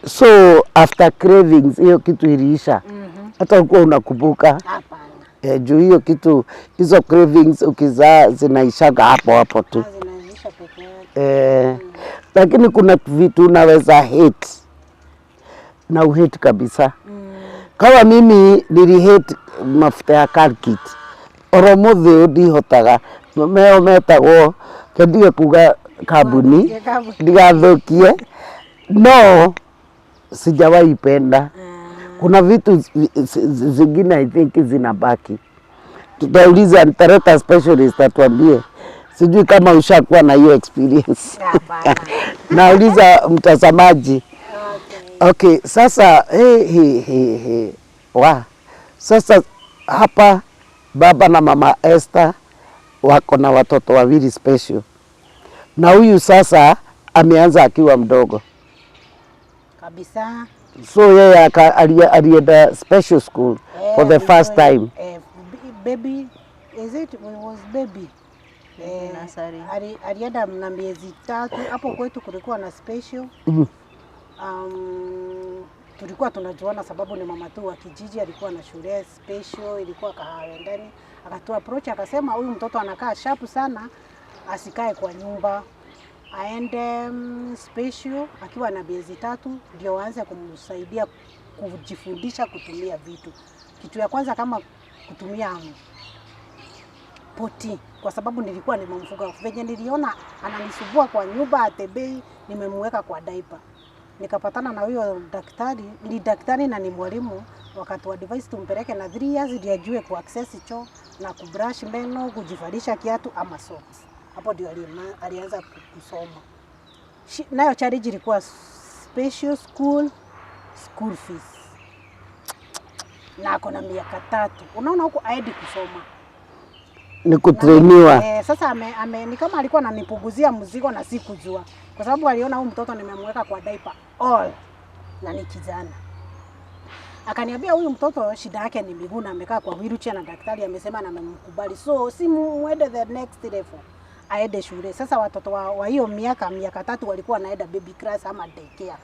So after cravings hiyo kitu iliisha? Hata ukuwa unakumbuka? Hapana. Eh, juu hiyo kitu, hizo cravings ukizaa zinaishaga hapo hapo tu. Ah, zinaisha peke yake. Eh, lakini kuna vitu unaweza hate na uhate kabisa. Kama mimi nilihate mafuta ya Colgate, oro mũthĩ ũyũ ndihotaga meo metagwo kendige kuga kambuni. Kambuni. Ndigathũkie, no sijawahi penda. Kuna vitu zingine I think zinabaki. Tutauliza, nitaleta specialist atuambie. Sijui kama ushakuwa na hiyo experience. Hapana. Nauliza mtazamaji. Okay. Okay, sasa hey, hey, hey, hey. Wa sasa hapa baba na mama Esther wako na watoto wawili special, na huyu sasa ameanza akiwa mdogo. Kabisa. So yeye alienda special school for the first time. Eh, baby, is it was baby. Eh, nursery. Alienda na miezi 3. Hapo kwetu kulikuwa na special. Tulikuwa tunajuana sababu ni mama tu wa kijiji, alikuwa na shule special, ilikuwa Kahawendani. Akatu approach akasema huyu mtoto anakaa sharp sana, asikae kwa nyumba, aende special akiwa na miezi 3 ndio aanze kumsaidia kujifundisha kutumia vitu. Kitu ya kwanza kama kutumia potty, kwa sababu nilikuwa nimemfuga. Venye niliona ananisumbua kwa nyumba atembei, nimemweka kwa diaper. Nikapatana na huyo daktari, ni daktari na ni mwalimu, wakatu advise tumpeleke na 3 years ndio ajue ku access choo na kubrush meno, kujivalisha kiatu ama socks. Hapo ndio alianza kusoma. Nayo charge ilikuwa special school, school fees, na ako na miaka 3. Unaona huku aendi kusoma. Ni kutrainiwa. Eh, sasa ni kama alikuwa ananipunguzia mzigo na sikujua, kwa sababu aliona huyu mtoto nimemweka kwa diaper all na ni kijana. Akaniambia huyu mtoto shida yake ni miguu na amekaa kwa wheelchair na daktari amesema na amemkubali, so si muende the next level, aende shule. Sasa watoto wa hiyo miaka 3 walikuwa wanaenda baby class ama daycare.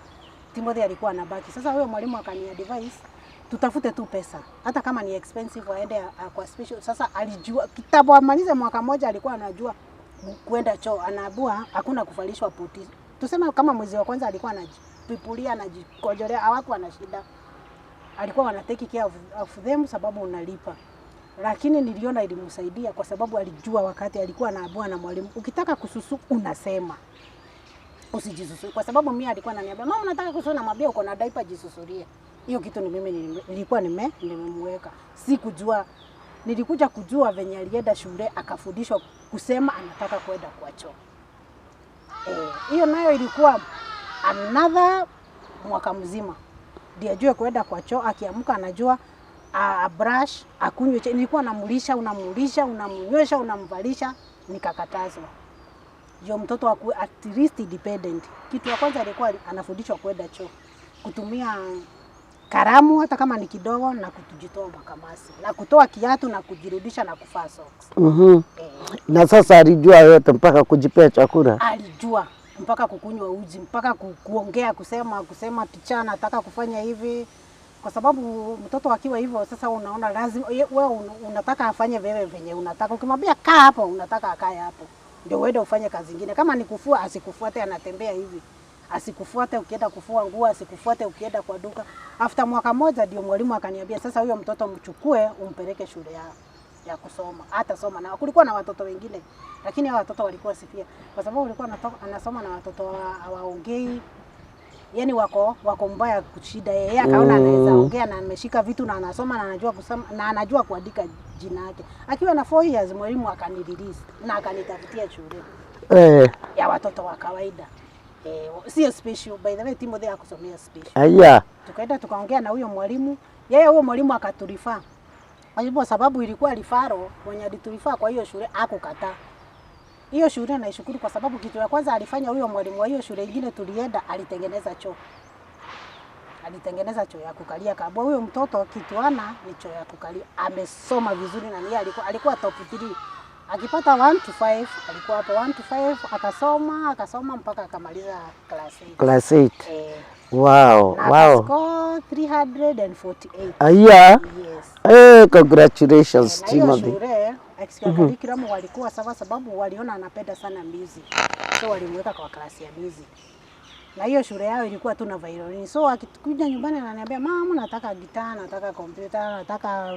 Timothy alikuwa anabaki. Sasa huyo mwalimu akani advise tutafute tu pesa hata kama ni expensive, aende kwa special. Sasa alijua kitabu, amalize mwaka moja alikuwa anajua kuenda choo, anaambiwa hakuna kuvalishwa potty. Tuseme kama mwezi wa kwanza alikuwa anajipipulia, anajikojolea, hawakuwa na shida, alikuwa wana take care of them sababu unalipa. Lakini niliona ilimsaidia kwa sababu alijua wakati alikuwa anaambiwa na mwalimu, ukitaka kususu unasema, usijisusu. Kwa sababu mimi alikuwa ananiambia, "Mama, unataka kususu?" Namwambia, "Uko na diaper, jisusulie." Hiyo kitu ni mimi nilikuwa nimemweka, sikujua. Nilikuja kujua venye alienda shule akafundishwa kusema anataka kwenda kwa choo. Eh, hiyo nayo ilikuwa another mwaka mzima ndio ajue kwenda kwa choo. Akiamka anajua a brush, akunywe chai. Nilikuwa namulisha, unamulisha, unamnywesha, unamvalisha, nikakatazwa ndio mtoto akuwe at least independent. Kitu ya kwanza alikuwa anafundishwa kwenda choo, kutumia kalamu hata kama ni kidogo, na kujitoa makamasi na kutoa kiatu na kujirudisha na kuvaa socks. Eh, Na sasa alijua yote mpaka kujipea chakula? Alijua mpaka kukunywa uji, mpaka kuongea, kusema teacher, nataka kufanya hivi, kwa sababu mtoto akiwa hivyo sasa unaona lazima wewe unataka afanye wewe venye unataka. Ukimwambia kaa hapo, unataka akae hapo ndio uende ufanye kazi ingine. Kama ni kufua, asikufuate anatembea hivi, asikufuate ukienda kufua nguo, asikufuate ukienda kwa duka. After mwaka moja ndio mwalimu akaniambia sasa huyo mtoto mchukue umpeleke shule ya kusoma, hata soma na kulikuwa na watoto wengine, lakini hao watoto walikuwa sifia, kwa sababu walikuwa anasoma na watoto hawaongei, yani wako mbaya kushinda yeye. Akaona anaweza ongea na ameshika vitu na anasoma na anajua kusoma na anajua kuandika jina yake. Akiwa na 4 years mwalimu akanirelease na akanitafutia shule ya watoto wa kawaida. Eh, sio special, by the way, Timothy hakusomea special. Aya. Tukaenda tukaongea na huyo mwalimu, yeye huyo mwalimu akaturefer. Kwa hivyo sababu ilikuwa referral, mwenye aliturefer kwa hiyo shule akukataa. Hiyo shule naishukuru kwa sababu kitu ya kwanza alifanya huyo mwalimu wa hiyo shule ingine tulienda, alitengeneza choo. Alitengeneza choo ya kukalia kabwa. Huyo mtoto kitu ana ni choo ya kukalia. Amesoma vizuri na yeye alikuwa top 3 Akipata 1 to 5 alikuwa hapo 1 to 5, akasoma akasoma mpaka akamaliza class 8. Class 8. Eh, Wow, na wow. akascore 348. Aya. Yes. Hey, congratulations Na hiyo Timothy. shule extracurriculum walikuwa sawa, sababu waliona anapenda sana music, so walimweka kwa klasi ya music. Na hiyo shule yao ilikuwa tu na violin, so akikuja nyumbani ananiambia, mama, nataka gitaa, nataka kompyuta, nataka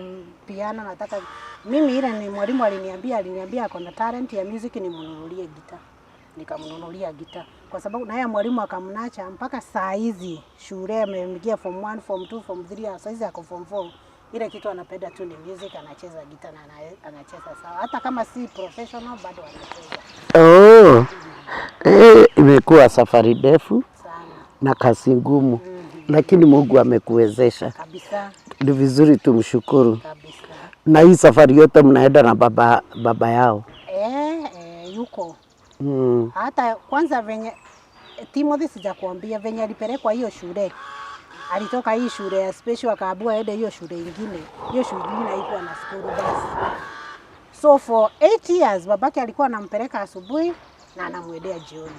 piano, nataka mimi. Ile ni mwalimu aliniambia ako na talent ya music, nimnunulie gitaa. Nikamnunulia gitaa kwa sababu naye mwalimu akamnacha mpaka saa hizi shule ameingia form 1, form 2, form 3, saa hizi ako form 4. Ile kitu anapenda tu ni music, anacheza gitaa na anacheza sawa, hata kama si professional bado anacheza. Oh. Eh, imekuwa safari ndefu sana na kazi ngumu, lakini Mungu amekuwezesha. Kabisa. Ni vizuri tumshukuru. Kabisa. Na hii safari yote mnaenda na baba yao? Eh, yuko. Hata kwanza venye Timothy, sijakuambia venye alipelekwa hiyo shule. Alitoka hii shule ya special akaambiwa aende hiyo shule ingine. Hiyo shule ingine haikuwa na school bus. So for 8 years babake alikuwa anampeleka asubuhi na anamwendea jioni.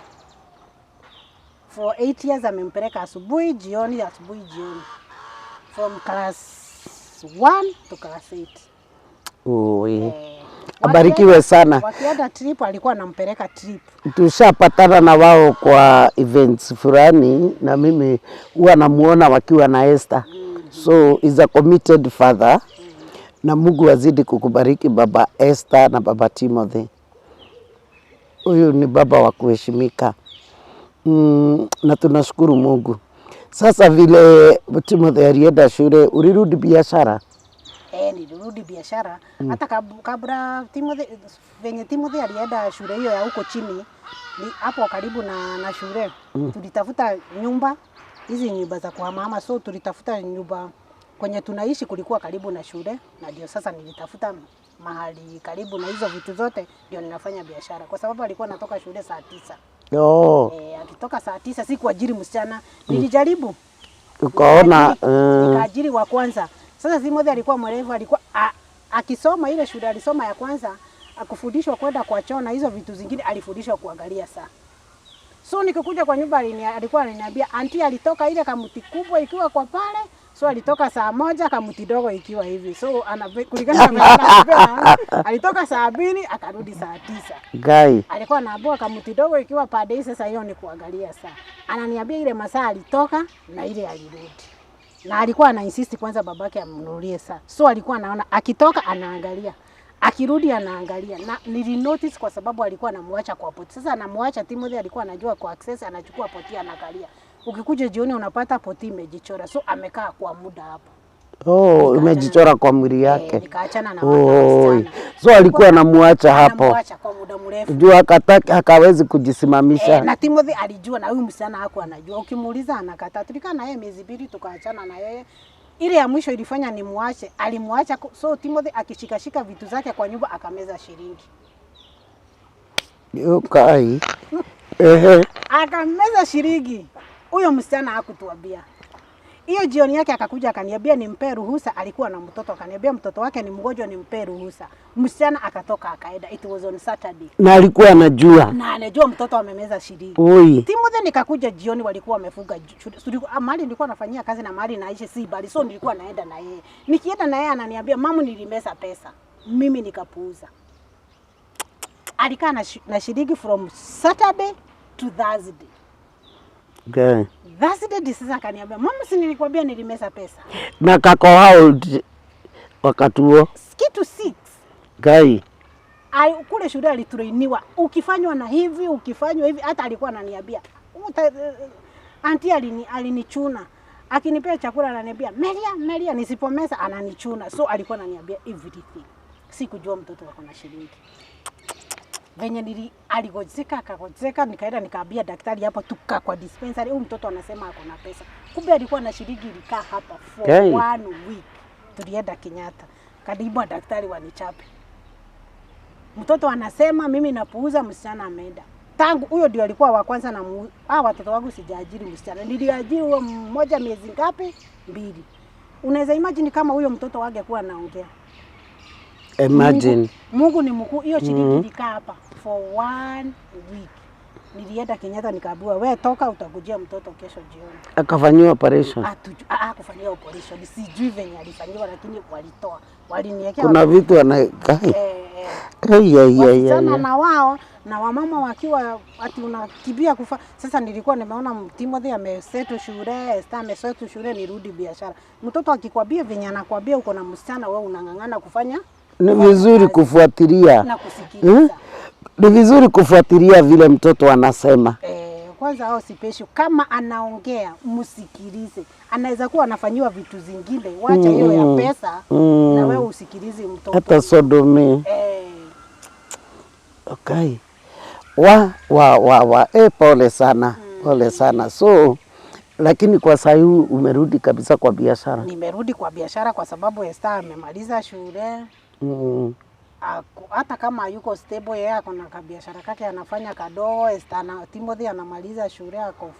For 8 years amempeleka asubuhi, jioni, asubuhi, jioni. From class 1 to class 8. Ui. Eh, Abarikiwe sana. Wakienda trip alikuwa anampeleka trip. Tushapatana na wao kwa events fulani, na mimi huwa namuona wakiwa na Esther. So is a committed father. Na Mungu azidi kukubariki baba Esther na baba Timothy. Huyu ni baba wa kuheshimika. Na tunashukuru Mungu. Sasa vile Timothy alienda shule, ulirudi biashara? Eh, nilirudi biashara hata kabla Timothy, venye Timothy alienda shule hiyo ya huko chini, ni hapo karibu na shule, tulitafuta nyumba, hizi nyumba za kuhamahama, so tulitafuta nyumba kwenye tunaishi kulikuwa karibu na shule, na ndio sasa nilitafuta mahali karibu na hizo vitu zote, ndio ninafanya biashara, kwa sababu alikuwa anatoka shule saa 9. Oh, Eh, akitoka saa 9 sikuajiri msichana, nilijaribu ukaona nikaajiri wa kwanza. Sasa Timothy alikuwa mwerevu, alikuwa akisoma ile shule alisoma ya kwanza, akufundishwa kwenda kwa choo na hizo vitu zingine, alifundishwa kuangalia saa. So nikikuja kwa nyumba alikuwa ananiambia auntie alitoka ile kamuti kubwa ikiwa kwa pale, so alitoka saa 1 kamuti dogo ikiwa hivi. So kulingana na vile ananiambia, alitoka saa 2 akarudi saa 9. Gai. Alikuwa anaambua kamuti dogo ikiwa pande hii, sasa hiyo ni kuangalia saa. Ananiambia ile masaa alitoka na ile alirudi. Na alikuwa ana insist kwanza babake amnunulie saa. So alikuwa anaona akitoka anaangalia, akirudi anaangalia. Na nili notice kwa sababu alikuwa anamwacha kwa potty. Sasa anamwacha Timothy, alikuwa anajua kwa access, anachukua potty anakalia. Ukikuja jioni unapata potty imejichora. So amekaa kwa muda hapo. Oh, imejichora kwa mwili yake. Eh, nikaachana na Oi. wasichana. So alikuwa anamuacha hapo. Anamwacha kwa muda mrefu. Juu akataka akawezi kujisimamisha. Eh, na Timothy alijua na huyu msichana hakuwa anajua. Ukimuuliza anakataa. Tulikaa na yeye miezi 2 tukaachana na yeye. Ile ya mwisho ilifanya nimuache, alimuacha. So Timothy akishikashika vitu zake kwa nyumba akameza shilingi. Ukai. Ehe. Akameza shilingi. Huyo msichana hakutuambia. Hiyo jioni yake akakuja akaniambia nimpe ruhusa, alikuwa na mtoto, akaniambia mtoto wake ni mgonjwa, nimpe ruhusa. Msichana akatoka akaenda. It was on Saturday. Na alikuwa anajua. Na anajua mtoto amemeza shilingi. Oi. Timothy nikakuja jioni, walikuwa wamefunga shule. Mahali nilikuwa nafanyia kazi na mahali naishi si mbali, so nilikuwa naenda na yeye. Nikienda na yeye ananiambia mamu, nilimeza pesa. Mimi nikapuuza. Alikaa na shilingi from Saturday to Thursday. Okay. Thursday ndio sasa akaniambia mama, si nilikwambia nilimeza pesa. Na kako how old wakati huo? Kitu 6. Gai. Kule shule alitrainiwa ukifanywa na hivi, ukifanywa hivi. Hata alikuwa ananiambia auntie alinichuna akinipea chakula ananiambia melia melia, nisipomeza ananichuna. So alikuwa ananiambia everything. Sikujua mtoto wako na shilingi. Venye aligojeka akagojeka, nikaenda nikaambia daktari hapo, tuka kwa dispensary, huyu mtoto anasema ako na pesa, kumbe alikuwa na shilingi ilikaa hapa for Hey. one week. Tulienda Kenyatta, karibu daktari wanichape. Mtoto anasema mimi napuuza, msichana ameenda. Tangu huyo ndio alikuwa wa kwanza na watoto wangu sijaajiri msichana. Niliajiri huyo mmoja miezi ngapi? 2. Unaweza imagine kama huyo mtoto wangekuwa anaongea. Imagine. Mungu ni mkuu. Hiyo shilingi ilikaa hapa for one week. Nilienda Kenyatta nikaambiwa, "We toka, utakujia mtoto kesho jioni." Akafanyiwa operation. Kufanyiwa operation, sijui venye alifanyiwa, lakini walitoa, waliniwekea. Kuna vitu ana kai. Ai, ai, ai, ai, Wasichana ai. Na wao na wamama wakiwa ati unakimbia kufa. Sasa nilikuwa nimeona Timothy amesettle shule, Esther amesettle shule, nirudi biashara. Mtoto akikwambia venye anakwambia uko na msichana, wewe unang'ang'ana kufanya Ni vizuri kufuatilia. na kusikiliza. Ni vizuri kufuatilia vile mtoto anasema. Eh, kwanza hao special, kama anaongea msikilize. Anaweza kuwa anafanyiwa vitu zingine, wacha hiyo ya pesa na wewe usikilize mtoto. Hata sodomy. Okay. Wa wa wa wa. Pole sana. Pole sana. So lakini kwa saa hii umerudi kabisa kwa biashara. Nimerudi kwa biashara kwa sababu Esther amemaliza shule. Hata kama yuko stable, yeye ako na kabiashara kake anafanya kadogo. Esther na Timothy anamaliza shule, ako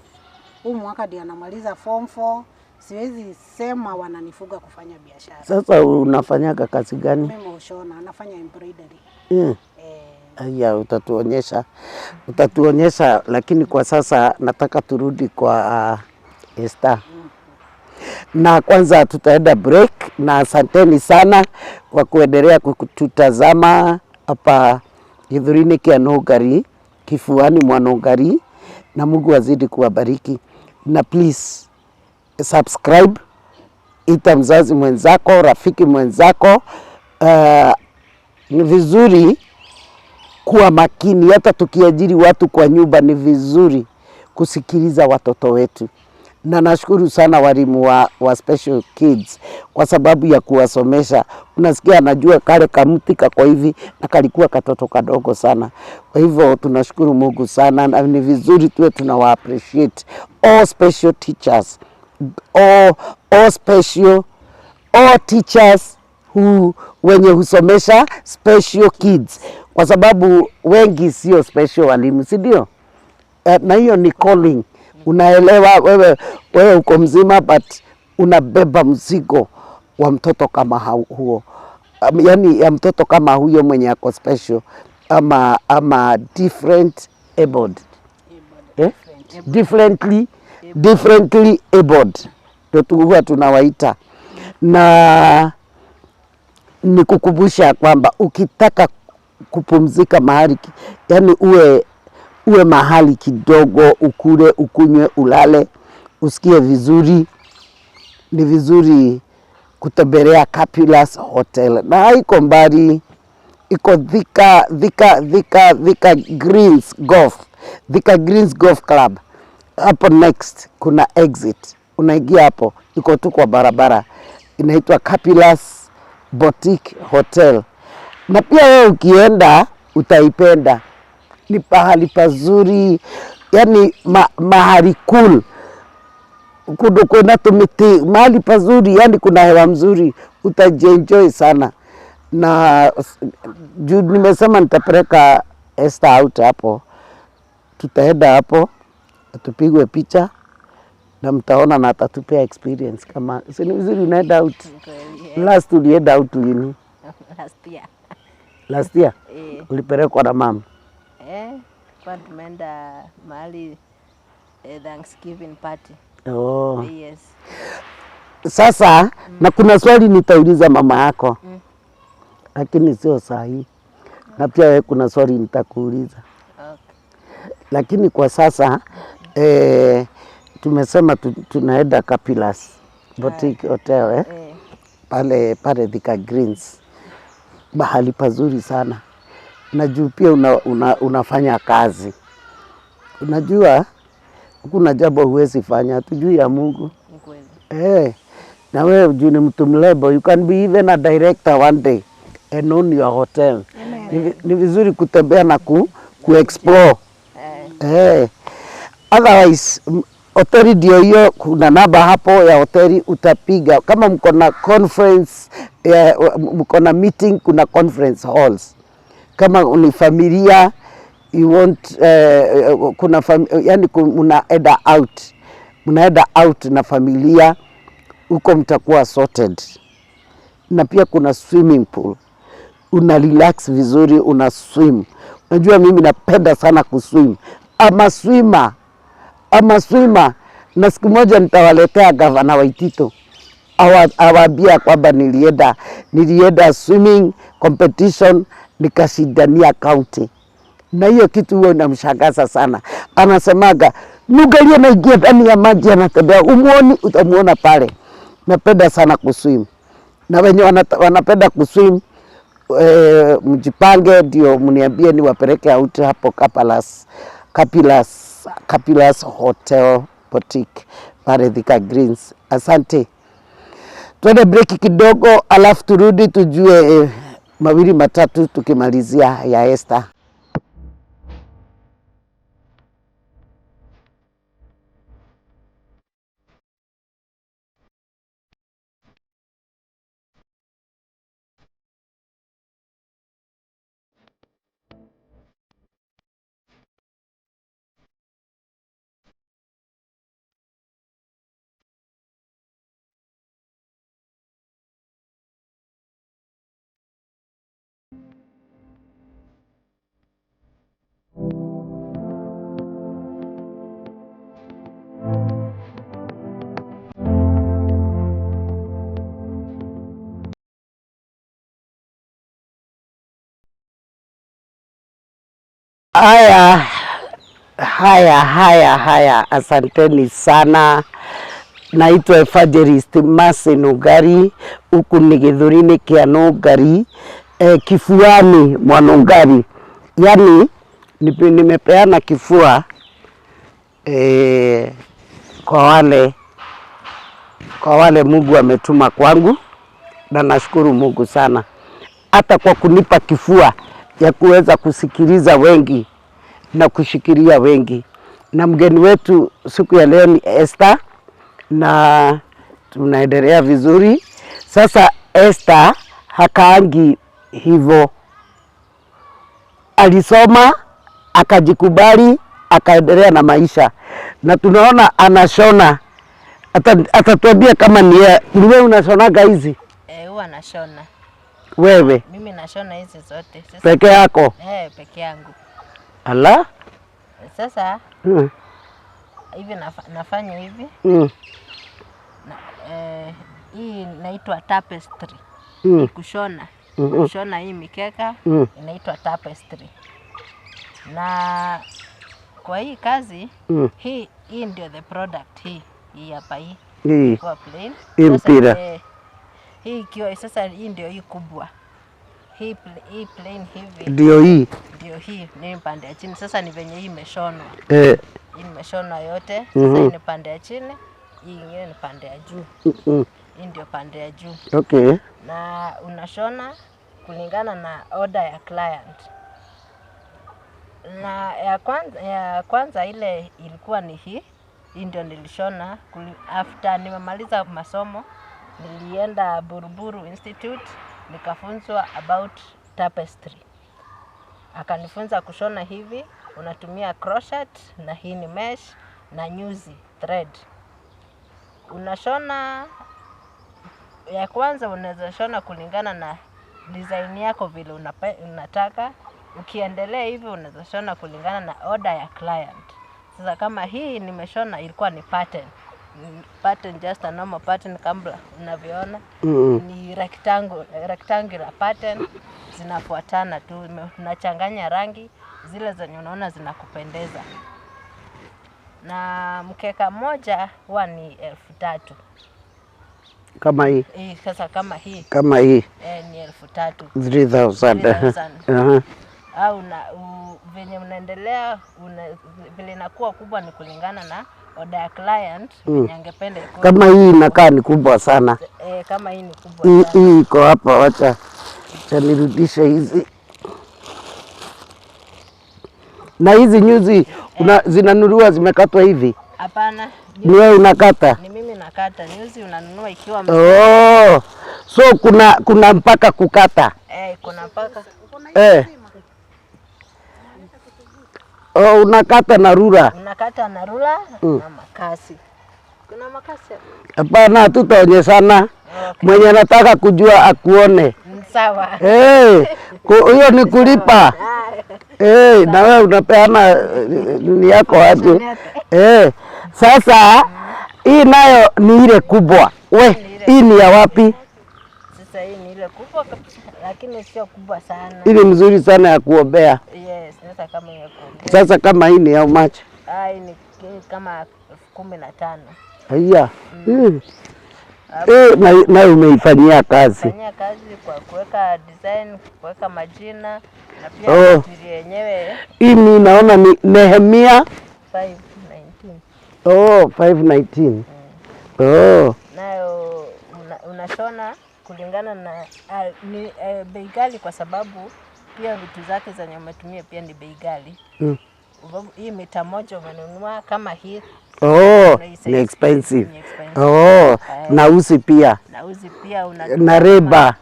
huu mwaka ndiye anamaliza form 4. Siwezi sema wananifuga kufanya biashara. Sasa unafanyaga kazi gani? Mimi ushona, anafanya embroidery. Eh. Aya, utatuonyesha, utatuonyesha, lakini kwa sasa nataka turudi kwa Esther. Na kwanza tutaenda break, na asanteni sana kwa kuendelea kututazama hapa Githurini kia Nungari, kifuani mwa Nungari, na Mungu azidi kuwabariki, na please subscribe, ita mzazi mwenzako, rafiki mwenzako. Ni vizuri kuwa makini, hata tukiajiri watu kwa nyumba ni vizuri kusikiliza watoto wetu, na nashukuru sana walimu wa special kids kwa sababu ya kuwasomesha. Unasikia anajua kale kamti kako hivi na kalikuwa katoto kadogo sana. Kwa hivyo tunashukuru Mungu sana, na ni vizuri tuwe tunawa appreciate all special teachers, all special all teachers who wenye husomesha special kids, kwa sababu wengi sio special walimu, si ndio? Na hiyo ni calling. Unaelewa wewe uko mzima but unabeba mzigo wa mtoto kama huo, yani ya mtoto kama huyo mwenye ako special ama different abled, eh? Differently abled ndio huwa tunawaita, na ni kukumbusha kwamba ukitaka kupumzika mahali, yani uwe mahali kidogo, ukule, ukunywe, ulale, usikie vizuri, ni vizuri kutembelea Capulus Hotel, na haiko mbali, iko Thika Greens Golf, Thika Greens Golf Club. Hapo next kuna exit, unaingia hapo, iko tu kwa barabara, inaitwa Capulus Boutique Hotel, na pia wewe ukienda utaipenda. Ni pahali pazuri, yani mahali cool kundu kwina tumiti, mahali pazuri, yani kuna hewa mzuri, utajienjoy sana. Na juu nimesema nitapeleka Esther out hapo, tutaenda hapo tupigwe picha na mtaona na atatupea experience kama si ni vizuri unaenda out. Kweli, eh. Last ulienda out lini? Last year. Last year? Eh. Ulipelekwa na mama? Eh, kwa tumeenda mahali Thanksgiving party. Oh. Yes. Sasa na kuna swali nitauliza mama yako lakini sio sahi, na pia wewe kuna swali nitakuuliza, lakini kwa sasa tumesema tunaenda Capilas Boutique Hotel, eh? Eh. Pale pale Thika Greens, mahali pazuri sana, na juu pia unafanya kazi, unajua kuna jambo huwezi fanya tujui ya Mungu. Ni kweli. Na wewe juu ni mtu mrembo, you can be even a director one day and own your hotel. Ni vizuri kutembea na ku explore. Otherwise hoteli ndio hiyo, kuna namba hapo ya hoteli utapiga kama mko na conference, mko na meeting, kuna conference halls. Kama ni familia you want kuna yani mnaenda out, mnaenda out na familia huko mtakuwa sorted, na pia kuna swimming pool. Una relax vizuri, una swim. Unajua mimi napenda sana kuswim. Ama swimmer, ama swimmer. Na siku moja nitawaletea gavana Waititu awaambia kwamba nilienda swimming competition nikashindania county, na hiyo kitu huwa inamshangaza sana. Anasemaga Nungari anaingia ndani ya maji anatembea, umuoni, utamuona pale. Napenda sana kuswim na wenye wanapenda kuswim mjipange ndio mniambie niwapeleke out hapo Kapilas Hotel Boutique pale Thika Greens. Asante. Twende break kidogo, alafu turudi tujue mawili matatu tukimalizia ya Esther. Haya, haya, haya, haya, asanteni sana. Naitwa Evangelist Mercy Nungari, huku ni gĩthũri-inĩ kĩa Nungari, kifuani mwa Nungari, yani nimepeana kifua kwa wale Mungu ametuma kwangu, na nashukuru Mungu sana hata kwa kunipa kifua ya kuweza kusikiliza wengi na kushikilia wengi. Na mgeni wetu siku ya leo ni Esther, na tunaendelea vizuri. Sasa Esther hakaangi hivyo, alisoma akajikubali, akaendelea na maisha, na tunaona anashona. Atatuambia kama ni ni wewe unashonaga hizi? Eh, huwa nashona. Wewe? Mimi nashona hizi zote. Sasa, peke yako? Eh, peke yangu. Ala. Sasa hivi nafanya hivi na, hii inaitwa tapestry. Kushona. Kushona hii mikeka inaitwa tapestry. Na kwa hii kazi hii ndio the product hii. Hii hapa hii. Hii. Ikiwa plain. Hii Sasa, mpira. Hii ikiwa sasa hii ndio hii kubwa. Hii plain hivi. Ndio hii. Ndio hii ni pande ya chini. Sasa ni venye hii imeshonwa. Hii imeshonwa yote. Sasa hii ni pande ya chini, hii ingine ni pande ya juu. Hii ndio pande ya juu. Na unashona kulingana na order ya client. Na ya kwanza ile ilikuwa ni hii. Hii ndio nilishona after nimemaliza masomo, nilienda Buruburu Institute nikafunzwa about tapestry. Akanifunza kushona hivi, unatumia crochet na hii ni mesh na nyuzi thread. Unashona ya kwanza unaweza shona kulingana na design yako vile unataka. Ukiendelea hivi unaweza shona kulingana na order ya client. Sasa kama hii nimeshona ilikuwa ni pattern. Pattern, just a normal pattern kama unavyoona. Ni rectangular pattern zinafuatana tu, unachanganya rangi zile zenye unaona zinakupendeza. Na mkeka moja huwa ni 3,000. Kama hii. Hii sasa kama hii. Kama hii. Eh, ni 3,000. 3000. 3000. Au na venye unaendelea vile inakuwa kubwa ni kulingana na order ya client venye angependa ikuwe. Kama hii inakaa ni kubwa sana. Eh, kama hii ni kubwa Hii sana. hii iko hapa, wacha wacha nirudishe hizi. Na hizi nyuzi zinanunuliwa zimekatwa hivi? Hapana. Ni wewe unakata? Ni mimi nakata. Nyuzi unanunua ikiwa Oh, so kuna mpaka kukata. Eh, kuna mpaka. Eh. Oh, unakata na rula. Unakata na rula na makasi. Kuna makasi? Hapana, hatutaonyeshana. Okay. Mwenye anataka kujua akuone. Sawa. Hey, hiyo ni kulipa. Hey, na wewe unapeana ni yako aje? Hey, sasa hii nayo ni ile kubwa. We, hii ni ya wapi? Sasa hii ni ile kubwa kabisa, lakini sio kubwa sana. Hii ni mzuri sana ya kuombea. Yes, sasa kama ya kuombea. Sasa kama hii ni how much? Ah, hii ni kama 15,000. Haya. Eh, na umeifanyia kazi. Fanyia kazi kwa kuweka design, kuweka majina na pia material yenyewe. Hii ni naona ni Nehemia 519. Oh, 519. Oh. Nayo unashona kulingana na ni bei ghali kwa sababu pia vitu zake zenye umetumia pia ni bei ghali. Hii mita moja umenunua kama hii. Oh, na hii ni size expensive. ni expensive. Oh, na uzi pia. Na uzi pia una Na reba.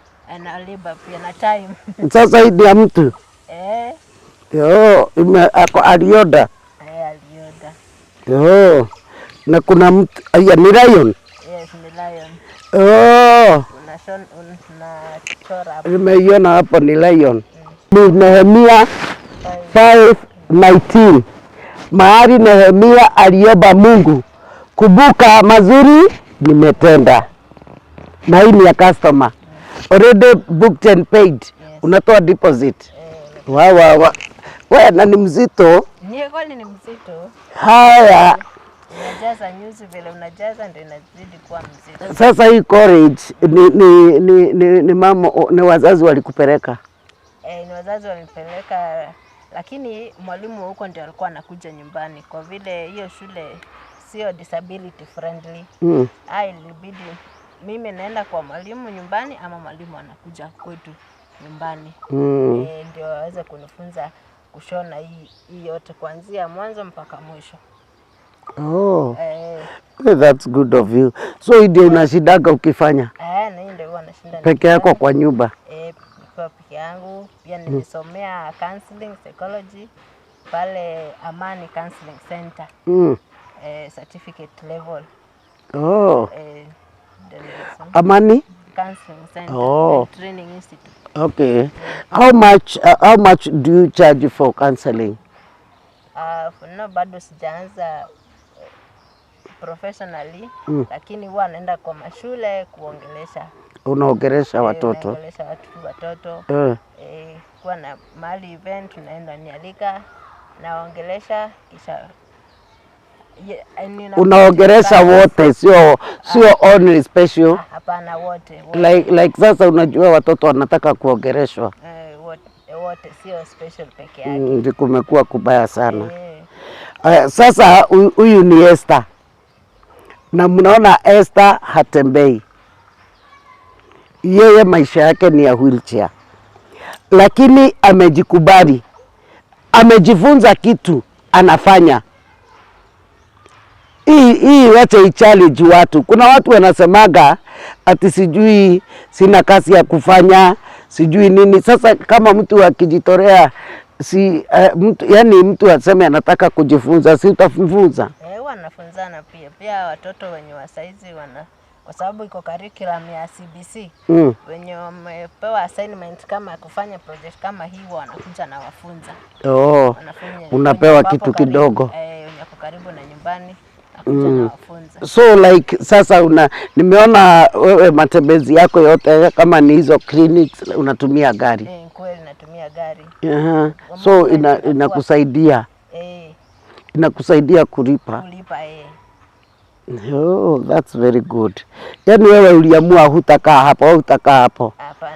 Na labor pia na time. Sasa hii ni ya mtu. Eh. Oh, ako alioda. Eh, alioda. Oh. Na kuna mtu, aya, ni lion. Yes, ni lion. Oh, Unashona, unachora hapo. Nimeiona hapo ni lion. Ni Nehemia 5:19. Mahali Nehemia aliomba Mungu, kumbuka mazuri nimetenda. Na hii ni ya customer. Already booked and paid. Yes. Unatoa deposit. Wa wa wa. We, na ni mzito. Ni kweli ni mzito. Haya, Unajaza nyuzi vile unajaza ndio inazidi kuwa mzito. Sasa hii college ni mama, ni wazazi walikupeleka? Eh, ni wazazi walinipeleka, lakini mwalimu huko ndio alikuwa anakuja nyumbani kwa vile hiyo shule sio disability friendly. Ilibidi mimi naenda kwa mwalimu nyumbani ama mwalimu anakuja kwetu nyumbani. Eh, ndio aweze kunifunza kushona hii yote kuanzia mwanzo mpaka mwisho. Oh. Eh. Hey, that's good of you. So hii ndio unashindaga ukifanya? Eh, na hii ndio huwa nashinda Peke yako nikifanya. kwa nyumba? Eh, nikiwa peke yangu. Pia nilisomea counseling psychology pale Amani Counseling Center. Eh, certificate level. Oh. Eh, ndio nilisoma. Amani? Counseling Center. Oh. And Training Institute. Okay. How much do you charge for counseling? For now bado sijaanza professionally, lakini huwa naenda kwa mashule kuongelesha. Unaongelesha Eh, watoto? naongelesha watoto. Eh, kuwa na mahali event tunaenda nialika naongelesha kisha Unaongelesha wote, sio only special? Ah, hapana, wote, wote. Like sasa unajua watoto wanataka kuongeleshwa. Eh, wote, wote, sio special peke yake. Kumekuwa kubaya sana. Eh. Sasa huyu ni Esther. Na mnaona Esther hatembei. Yeye maisha yake ni ya wheelchair. Lakini amejikubali. Amejifunza kitu anafanya. Hii wacha i-challenge watu. Kuna watu wanasemaga ati sijui sina kazi ya kufanya, sijui nini. Sasa kama mtu akijitolea si mtu, yani mtu aseme anataka kujifunza, si utafunza? Eh, huwa nafunzana pia. Pia watoto wenye wa saizi wana, kwa sababu iko curriculum ya CBC. Wenye wamepewa assignment kama kufanya project kama hii huwa wanakuja na wafunza. Oh, Wanafanya unapewa wenye kitu wapo karibu, kidogo. Eh, wenye wako karibu na nyumbani nakuja na wafunza. So like sasa nimeona wewe matembezi yako yote kama ni hizo clinics unatumia gari. Eh, kweli natumia gari. Aha. So inakusaidia Eh, inakusaidia kulipa. Kulipa eh. Oh, that's very good. Yaani wewe uliamua hutakaa hapo, hutakaa hapo. Hapana.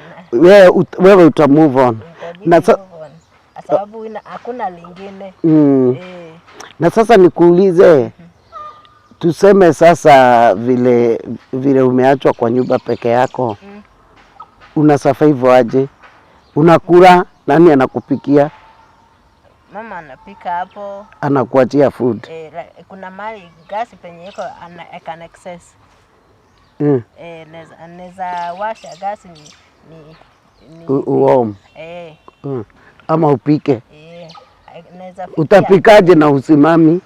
Wewe uta move on. Itabidi Na move on. Kwa sababu hakuna lingine. Eh. Na sasa nikuulize, tuseme sasa vile vile umeachwa kwa nyumba peke yako, una survive aje? Unakula, nani anakupikia? Mama anapika hapo. Anakuachia food? Eh, kuna mahali gasi penye iko I can access. Eh, naweza washa gasi ni Uwarm. Eh. Ama upike. Eh, naweza fikia. Utapikaje na usimami?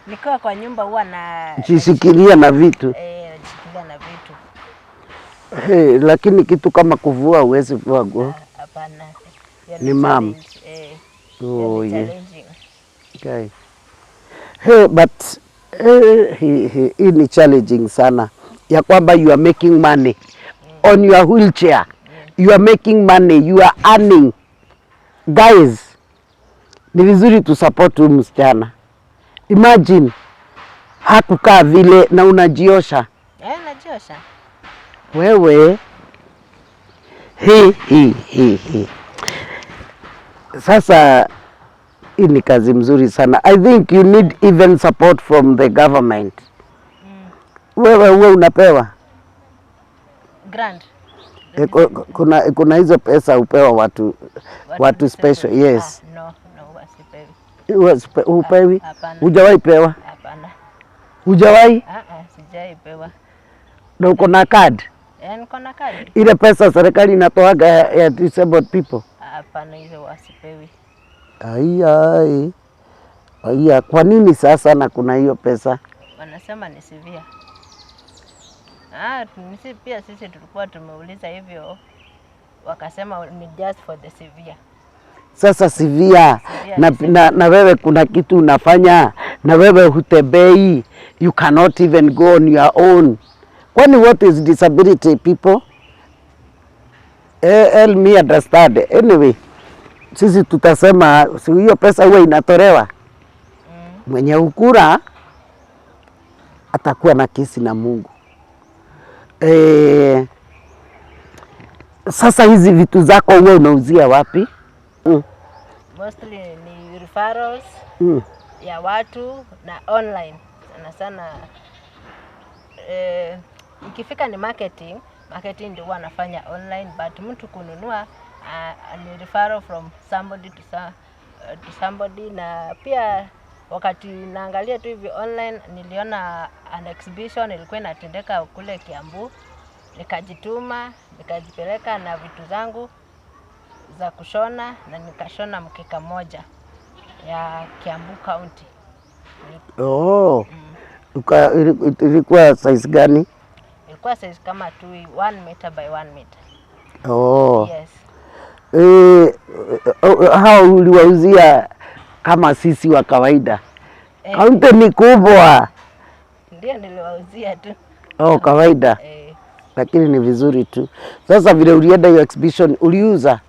Nikiwa kwa nyumba huwa na Jishikilia na vitu. Eh, najishikilia na vitu. Hey, lakini kitu kama kuvua huwezi vua nguo. Ah, hapana. Hiyo Ni mam. challenge, eh. Hiyo Oh, ni yeah. challenging. Okay. Hey, but hii ni challenging sana ya kwamba you are making money on your wheelchair. You are making money, you are earning. Guys, ni vizuri tu support huyu msichana. Imagine hakukaa vile na unajiosha Eh, najiosha. wewe. Hi, hi, hi, hi. Sasa hii ni kazi mzuri sana. I think you need even support from the government. Wewe uwe unapewa Grant. e, kuna hizo pesa upewa watu special. Disabled. Yes. Ah, no, wasipewi. Hupewi? Hapana. Hujawahi pewa? Hapana. Hujawahi? Ah, ah, sijaipewa. Na uko na card? Eh, niko na kadi. Ile pesa serikali inatoaga ya disabled people? Hapana, hizo wasipewi. Aiya, ai. Aiya, kwa nini sasa na kuna hiyo pesa? Wanasema ni severe. Ah, pia sisi tulikuwa tumeuliza hivyo, wakasema ni just for the severe. Sasa severe Severe na wewe kuna kitu unafanya na wewe hutembei, you cannot even go on your own. Kwani what is disability, people? Help me understand. Anyway, sisi tutasema si hiyo pesa huwa inatolewa. Mwenye ukura atakuwa na kesi na Mungu. Sasa hizi vitu zako huwa unauzia wapi? Mostly ni referrals ya watu na online sana sana. Ikifika ni marketing, marketing ndio huwa nafanya online, but mtu kununua ni referral from somebody to somebody. Na pia wakati naangalia tu hivi online, niliona an exhibition ilikuwa inatendeka kule Kiambu, nikajituma, nikajipeleka na vitu zangu za kushona na nikashona mkeka moja ya Kiambu County. Oh. Ilikuwa size gani? Ilikuwa size kama tu 1 meter by 1 meter. Oh. Yes. Hao uliwauzia kama sisi wa kawaida? Eh. Kaunti ni kubwa. Ndio, niliwauzia tu. Oh, kawaida. Eh. Lakini ni vizuri tu. Sasa vile ulienda hiyo exhibition, uliuza?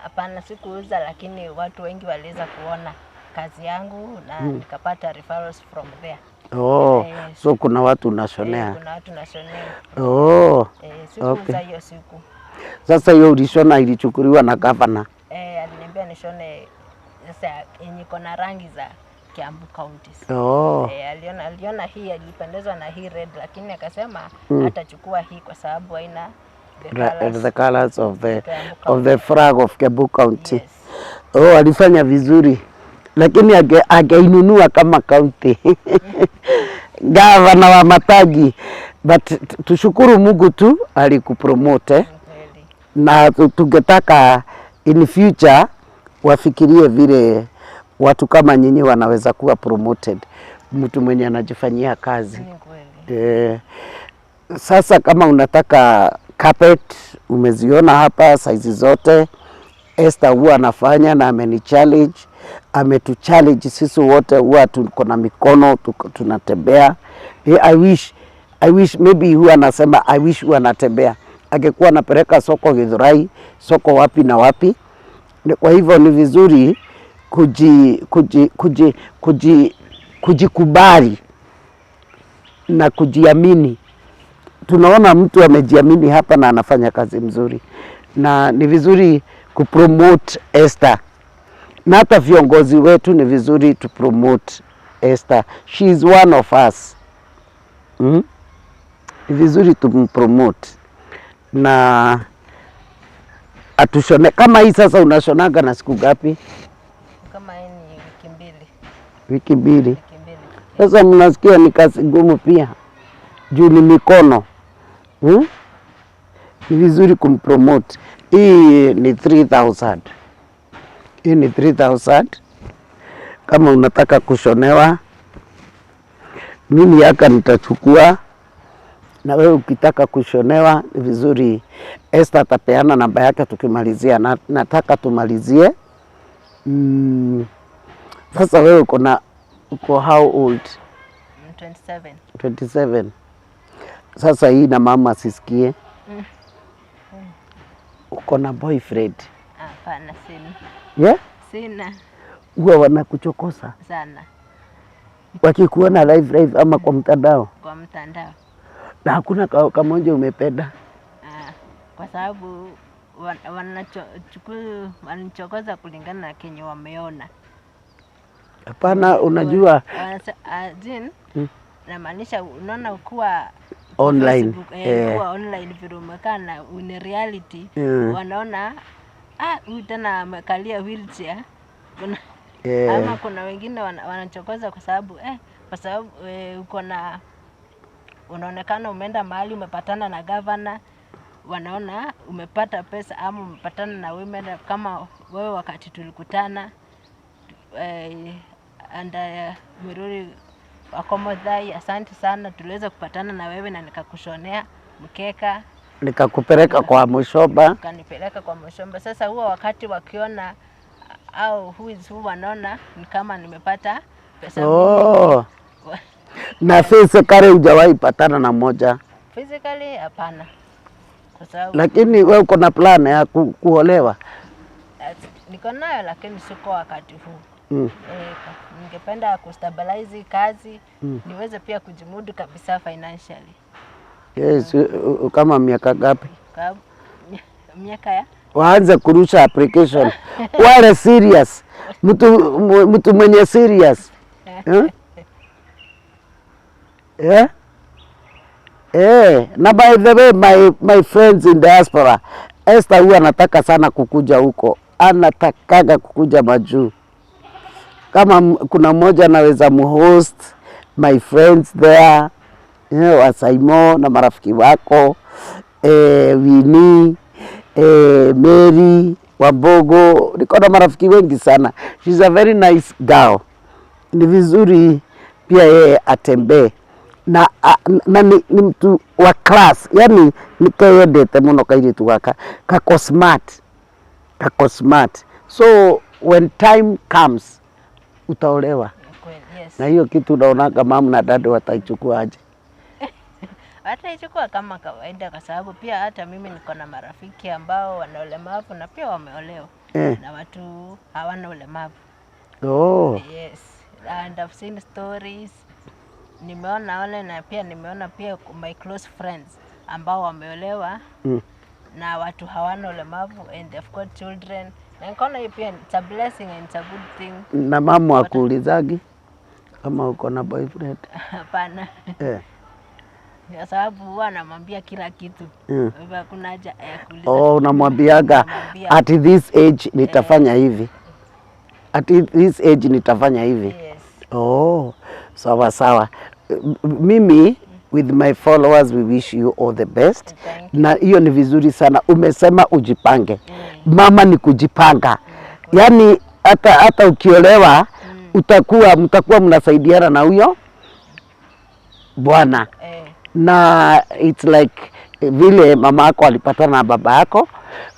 Hapana, sikuuza, lakini watu wengi waliweza kuona kazi yangu na nikapata referrals from there. Oh. Yes. So kuna watu unashonea. Eh, kuna watu nashonea. Oh. Eh, sikuuza hiyo siku. Sasa hiyo ulishona ilichukuliwa na gavana? Eh, aliniambia nishone sasa yenye iko na rangi za Kiambu County. Oh. Eh, aliona hii, alipendezwa na hii red, lakini akasema hatachukua hii kwa sababu haina the colours. The colors of the Kiambu of the flag of Kiambu County. Yes. Oh, alifanya vizuri, lakini angeinunua kama county, gavana wa Matagi. But tushukuru Mungu tu alikupromote, eh? Kweli. Na tungetaka in future wafikirie vile watu kama nyinyi wanaweza kuwa promoted, mtu mwenye anajifanyia kazi. Ni kweli. Sasa kama unataka carpet, umeziona hapa saizi zote. Esther huwa anafanya na ameni challenge, ametu challenge sisi wote, huwa tuko na mikono, tunatembea. I wish maybe huwa anasema, "I wish huwa anatembea," angekuwa anapeleka soko Githurai, soko wapi na wapi. Kwa hivyo ni vizuri kujikubali na kujiamini. Tunaona mtu amejiamini hapa na anafanya kazi mzuri, na ni vizuri kupromote Esther, na hata viongozi wetu ni vizuri to promote Esther. She is one of us. Ni vizuri tumpromote na atushone kama hii. Sasa unashonaga na siku ngapi? Kama hii ni wiki 2. Wiki 2. Wiki 2. Sasa mnasikia ni kazi ngumu pia juu ni mikono, Ni vizuri kumpromote. Hii ni 3000. Hii ni 3000 kama unataka kushonewa. Mimi haka nitachukua. Na wewe ukitaka kushonewa ni vizuri, Esther atapeana namba yake tukimalizia. Na, nataka tumalizie. Sasa wewe uko how old? 27. 27. Sasa hii na mama asisikie. Uko na boyfriend? Hapana, sina. Yeah? Sina. Huwa wanakuchokosa Sana. Wakikuona live live ama kwa mtandao? Kwa mtandao. Na hakuna kamoja umependa? Ah, kwa sababu wananichokoza kulingana na kenye wameona. Hapana, unajua As in, namaanisha unaona ukuwa Online, Facebook, kuwa online vile umekaa na in reality wanaona, ah, huyu tena amekalia wheelchair. Kuna, ama kuna wengine wanachokoza kwa sababu uko na unaonekana umeenda mahali umepatana na governor, wanaona umepata pesa ama umepatana na women kama wewe wakati tulikutana and Miruri Wakomothai, asante sana, tuliweza kupatana na wewe na nikakushonea mkeka. Nikakupeleka kwa Mushoba. Ukanipeleka kwa Mushomba. Sasa huo wakati wakiona au who is who, wanaona ni kama nimepata pesa. Oh. Na physically hujawahi patana na moja? Physically hapana, kwa sababu Lakini wewe uko na plan ya kuolewa? Niko nayo lakini siko wakati huu. Ningependa kustabilize kazi niweze pia kujimudu kabisa financially. Yes, kama miaka ngapi? Kwa miaka ya Waanze kurusha application wale serious, mtu mwenye serious, eh? Eh? Eh, na by the way my friends in diaspora, Esther huwa anataka sana kukuja huko, anatakaga kukuja majuu. Kama kuna mmoja anaweza muhost my friends there, Wasaimo na marafiki wako, Winnie, Mary Wambogo, niko na marafiki wengi sana. She's a very nice girl. Ni vizuri pia yeye atembee na ni mtu wa class, yani nikeyendete muno kairitu gaka kako smart, kako smart. So when time comes utaolewa. Kweli, yes. Na hiyo kitu unaonaga mama na dada wataichukua aje? Wataichukua kama kawaida, kwa sababu pia hata mimi niko na marafiki ambao wana ulemavu na pia wameolewa na watu hawana ulemavu. Yes, and I've seen stories, nimeona wale na pia nimeona pia my close friends ambao wameolewa na watu hawana ulemavu and they've got children, na nikaona hiyo pia it's a blessing and it's a good thing. Na mama akuulizagi kama uko na boyfriend? Hapana. Kwa sababu huwa anamwambia kila kitu. Kwa hivyo hakuna haja ya kuuliza. Oh, unamwambiaga Namwambia. At this age nitafanya hivi, at this age nitafanya hivi. Yes. Oh, sawa sawa. Mimi with my followers we wish you all the best. Thank. Na hiyo ni vizuri sana umesema ujipange. Mama ni kujipanga, yaani hata ukiolewa utakuwa mnasaidiana na huyo bwana na it's like vile mama yako alipatana na baba yako,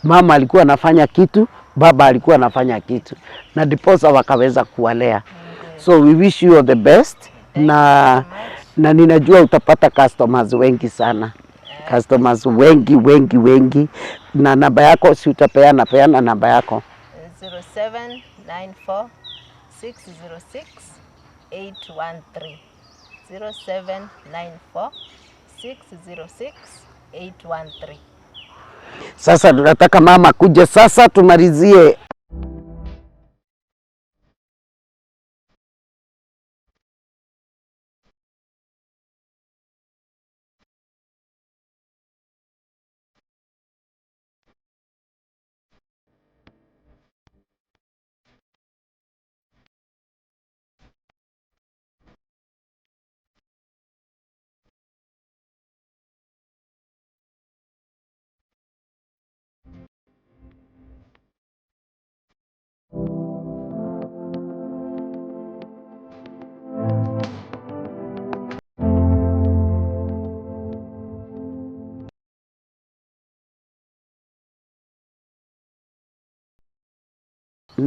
mama alikuwa anafanya kitu, baba alikuwa anafanya kitu, na ndiposa wakaweza kuwalea. So we wish you all the best na ninajua utapata customers wengi sana, customers wengi wengi wengi. Na namba yako si utapeana? Peana namba yako. 0794 606 813. 0794 606 813. Sasa tunataka mama kuja sasa tumalizie.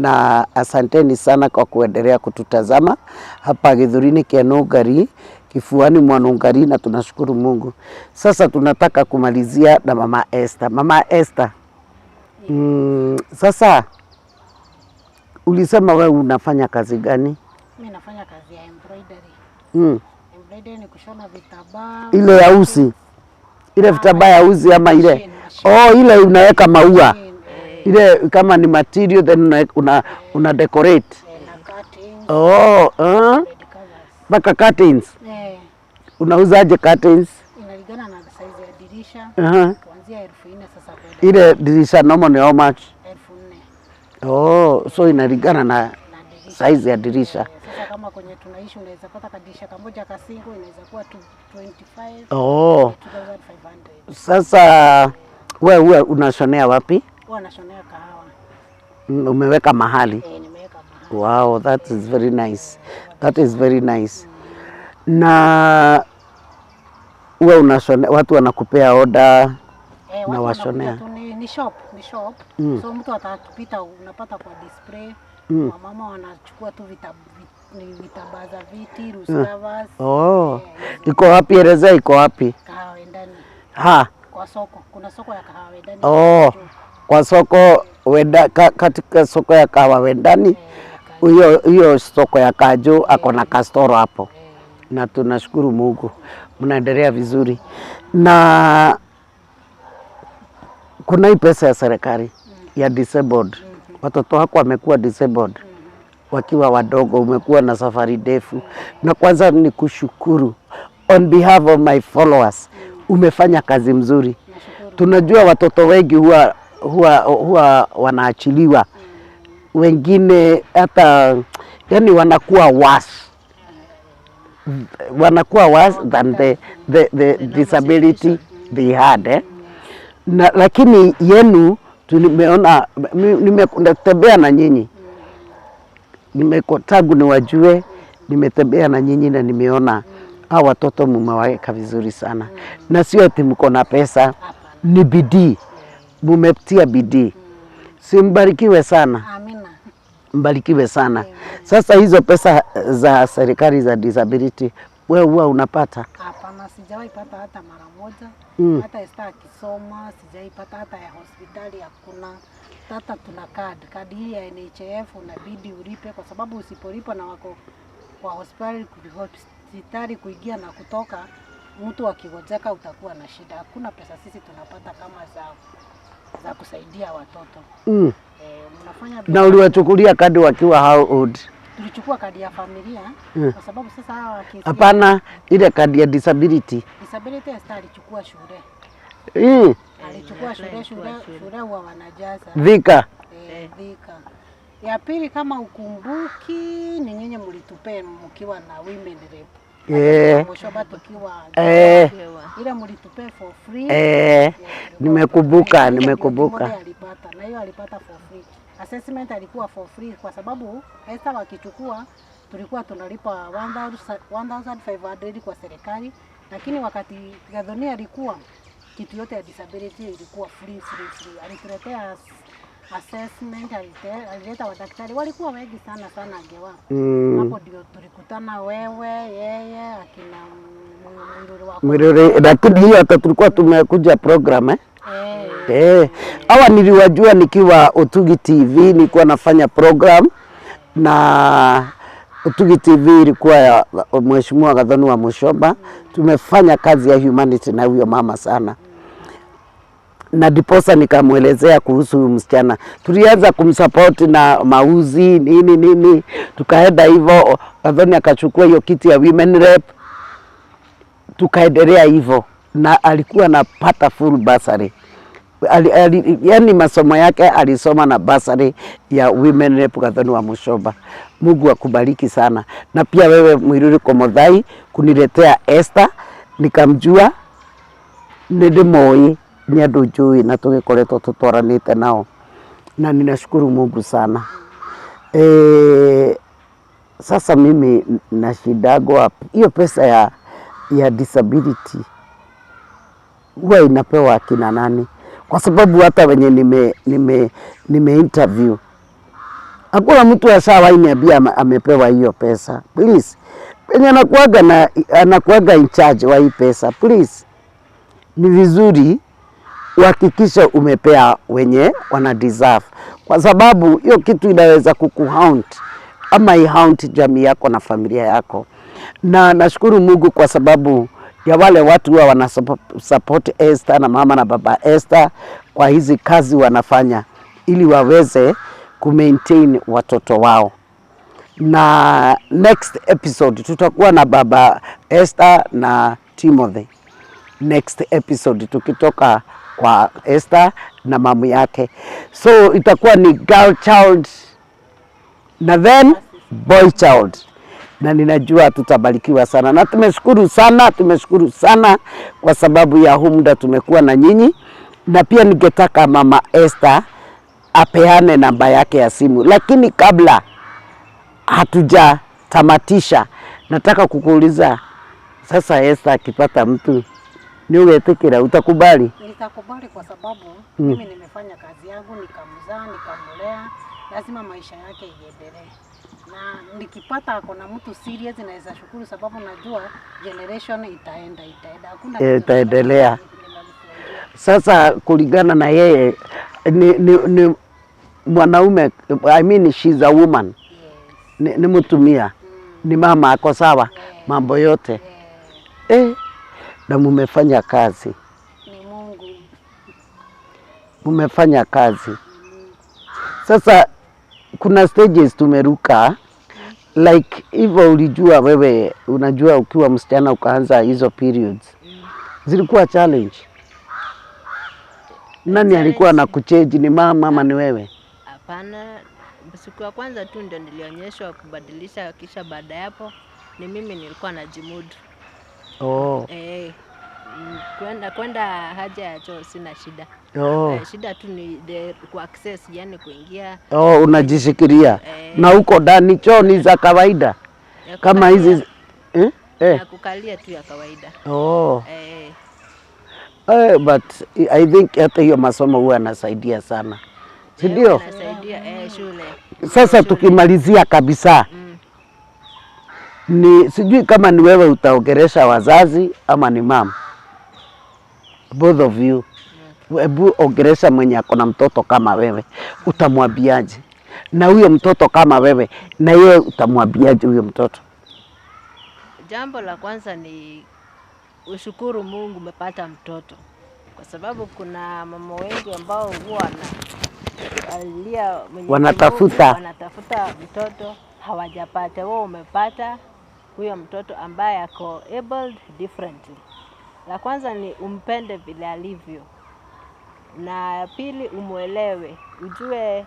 Na asanteni sana kwa kuendelea kututazama hapa Githurini kia Nungari, kifuani mwa Nungari, na tunashukuru Mungu. Sasa tunataka kumalizia na Mama Esther. Mama Esther, sasa ulisema wewe unafanya kazi gani? Mimi nafanya kazi ya embroidery. Embroidery ni kushona vitambaa. Ile ya uzi, ile vitambaa ya uzi ama ile Machine, machine. oh, ile unaweka maua Machine, ile kama ni material then una decorate na curtains, oh, bed covers. mpaka curtains. Eh, Unauzaje curtains? inalingana na size ya dirisha kuanzia 4,000 sasa kwenda. Ile dirisha normal ni how much? 4,000. Oh, so inalingana na Na dirisha. size ya dirisha. Sasa kama kwenye tunaishi unaweza pata kadirisha kamoja kasingle inaweza kuwa 25, Oh, 2500. sasa wewe unashonea wapi? Huwa nashonea Kahawa. Umeweka mahali? Nimeweka mahali. Wow, that is very nice. That is very nice. Na wewe unashonea, watu wanakupea order? Watu Na washonea. wanakuja tu, ni shop, ni shop. So mtu atakipita unapata kwa display. Wamama wanachukua tu vitambaa za viti, loose covers. Oh, iko wapi? Elezea iko wapi? Kahawa Wendani. Ha. Kwa soko, kuna soko ya Kahawa Wendani. Oh, kwa soko wenda, katika soko ya Kahawa Wendani, hiyo soko ya Kanjo ako na kastoro hapo, na tunashukuru Mungu mnaendelea vizuri. Na kuna hii pesa ya serikali ya disabled, watoto wako wamekuwa disabled wakiwa wadogo, umekuwa na safari ndefu, na kwanza ni kushukuru on behalf of my followers, umefanya kazi mzuri. Tunajua watoto wengi huwa wanaachiliwa, wengine hata yani wanakuwa worse, wanakuwa worse than the disability they had, eh? Na, lakini yenu tulimeona, nimetembea na nyinyi, tangu niwajue, nimetembea na nyinyi na nimeona hawa watoto mumewaweka vizuri sana, na sio ati mko na pesa, ni bidii, mumetia bidii. Si mbarikiwe sana? Amina. Mbarikiwe sana. Sasa hizo pesa za serikali za disability wewe huwa unapata? Hapana, sijawahi pata hata mara moja. Hata Esther akisoma sijaipata, hata ya hospitali hakuna. Hata tuna card, kadi hii ya NHIF unabidi ulipe, kwa sababu usipolipa na wako kwa hospitali kuingia na kutoka, mtu akigonjeka utakuwa na shida. Hakuna pesa sisi tunapata kama za kusaidia watoto. Mnafanya Na uliwachukulia kadi wakiwa how old? Tulichukua kadi ya familia kwa sababu sasa hawa Hapana, ile kadi ya disability. Disability Esther alichukua shule. Alichukua shule, shule huwa wanajaza. Thika. Thika. Ya pili kama ukumbuki ni nyinyi mlitupea mkiwa na women rep. Mwisho tukiwa ile mlitupea for free. Nimekumbuka, Ndio nimekumbuka. Timothy alipata na hiyo alipata for free. Assessment alikuwa for free kwa sababu Esther wakichukua tulikuwa tunalipa 1500 kwa serikali, lakini wakati Gathoni alikuwa kitu yote ya disability ilikuwa free free free. Alituletea assessment, alileta wadaktari walikuwa wengi sana sana Angewa. Hapo ndio tulikutana wewe, yeye, akina Mwiruri wako. Mwiruri, lakini hiyo hata tulikuwa tumekuja program, eh? Eh. Hawa niliwajua nikiwa Utugi TV, nilikuwa nafanya program na Utugi TV ilikuwa ya Mheshimiwa Gathoni wa Muchomba. Tumefanya kazi ya humanity na huyo mama sana, na ndiposa nikamwelezea kuhusu huyu msichana. Tulianza kumsupport na mauzi nini nini, tukaenda hivyo. Gathoni akachukua hiyo kiti ya women rep, tukaendelea hivyo, na alikuwa anapata full bursary. Yani masomo yake alisoma na bursary ya women rep Gathoni wa Muchomba. Mungu akubariki sana, na pia wewe Mwiruri Komothai kuniletea Esther, nikamjua nĩ ndĩmoĩ, nĩ andũ njũĩ na tũgĩkoretwo tũtwaranĩte nao, na ninashukuru Mungu sana. Sasa mimi nashindagwa hiyo pesa ya disability huwa inapewa akina nani? Kwa sababu hata wenye nime interview Hakuna mtu ashawahi niambia amepewa hiyo pesa. Please. Penye anakuaga na anakuaga in charge wa hii pesa. Please. Ni vizuri uhakikishe umepea wenye wana deserve, kwa sababu hiyo kitu inaweza kukuhaunt ama ihaunt jamii yako na familia yako. Na nashukuru Mungu kwa sababu ya wale watu huwa wana support Esther na mama na baba Esther kwa hizi kazi wanafanya ili waweze kumaintain watoto wao. Na next episode tutakuwa na baba Esther na Timothy next episode tukitoka kwa Esther na mamu yake, so itakuwa ni girl child na then boy child, na ninajua tutabarikiwa sana, na tumeshukuru sana, tumeshukuru sana kwa sababu ya huu muda tumekuwa na nyinyi, na pia ningetaka mama Esther apeane namba yake ya simu, lakini kabla hatujatamatisha, nataka kukuuliza sasa, Esther akipata mtu ni ugetikira, utakubali? Nitakubali kwa sababu mimi nimefanya kazi yangu, nikamzaa, nikamlea, lazima maisha yake iendelee. Na nikipata ako na mtu serious, naweza shukuru sababu najua generation itaenda itaenda, hakuna kitu Itaendelea. Nimemfungia. Sasa kulingana na yeye ni mwanaume, I mean she's a woman. Yes. Ni mtumia, ni mama, ako sawa mambo yote na mumefanya kazi, Ni Mungu. Mumefanya kazi. Sasa kuna stages tumeruka like hivyo. Ulijua wewe, unajua ukiwa msichana ukaanza hizo periods zilikuwa challenge. Nani alikuwa na kuchange? Ni mama ama ni wewe? Hapana, siku ya kwanza tu ndio nilionyeshwa kubadilisha, kisha baada ya hapo ni mimi nilikuwa najimudu. Eh, kwenda haja ya choo sina shida. Eh, shida tu ni ku access, yani kuingia. Oh, unajishikilia Eh. na huko ndani choo ni za kawaida Ya kama kukalia, hizi eh? Eh. Ya kukalia tu ya kawaida. Eh, Eh, but I think hata hiyo masomo huwa anasaidia sana, si ndio? Inasaidia shule. Sasa tukimalizia kabisa, ni sijui kama ni wewe utaongelesha wazazi ama ni mama, both of you. Hebu ongelesha mwenye ako na mtoto kama wewe, utamwambiaje? Na huyo mtoto kama wewe, na yeye utamwambiaje huyo mtoto? Jambo la kwanza ni ushukuru Mungu umepata mtoto, kwa sababu kuna mama wengi ambao huwa wanalia Mwenyezi Wanatafuta. Mungu, wanatafuta mtoto hawajapata. Wewe umepata huyo mtoto ambaye ako abled differently. La kwanza ni umpende vile alivyo, na ya pili umwelewe, ujue